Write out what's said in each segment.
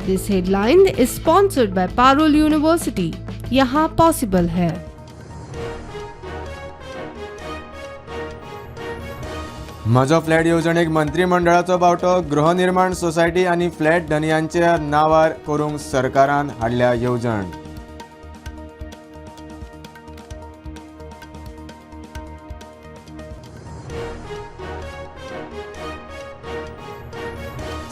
This headline is sponsored by Parul University. यहाँ possible है। म्हजो flat येवजणेक मंत्रिमंडळाचो बावटो. गृहनिर्माण सोसायटी आनी फ्लॅट धनयांच्या नांवार करूंक सरकारान हाडल्या येवजण.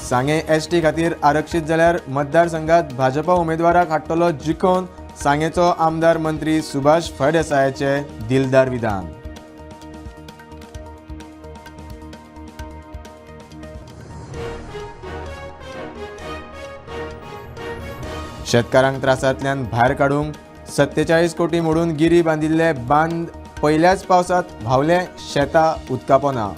सांगें एसटी खातीर आरक्षीत जाल्यार मतदारसंघात भाजपा उमेदवाराक हाडटलो जिखोवन सांगेचो आमदार मंत्री सुभाष फळदेसायाचे दिलदार विधान. शेतकारांक त्रासांतल्यान भायर काडूंक 47 कोटी मोडून गिरी बांदिल्ले बांद पयल्याच पावसांत व्हांवले, शेतां उदकापोना.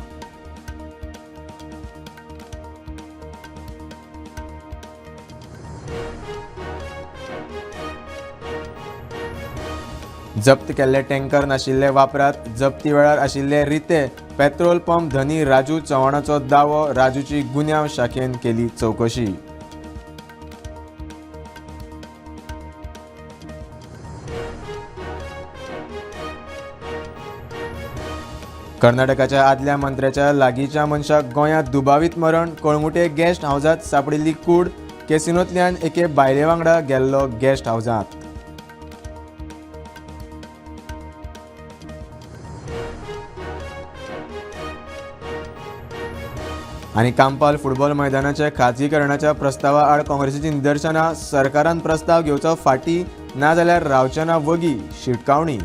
जप्त केल्ले टँकर नाशिल्ले वापरात, जप्ती वेळार आशिल्ले रिते पेट्रोल पंप धनी राजू चव्हाणाचो दावो. राजूची गुन्यांव शाखेन केली चवकशी. कर्नाटकाच्या आदल्या मंत्र्याच्या लागींच्या मनशाक गोंयांत दुबावीत मरण. कळंगूटे गेस्ट हावजांत सांपडिल्ली कूड. कॅसिनोंतल्यान एके बायले वांगडा गेल्लो गेस्ट हावजांत. आनी कांपाल फुटबॉल मैदानाच्या खाजगीकरणाच्या प्रस्तावा आड काँग्रेसीची निदर्शनां. सरकारान प्रस्ताव घेवचो फाटीं, नाजाल्यार रावचे ना वगी, शिटकावणी.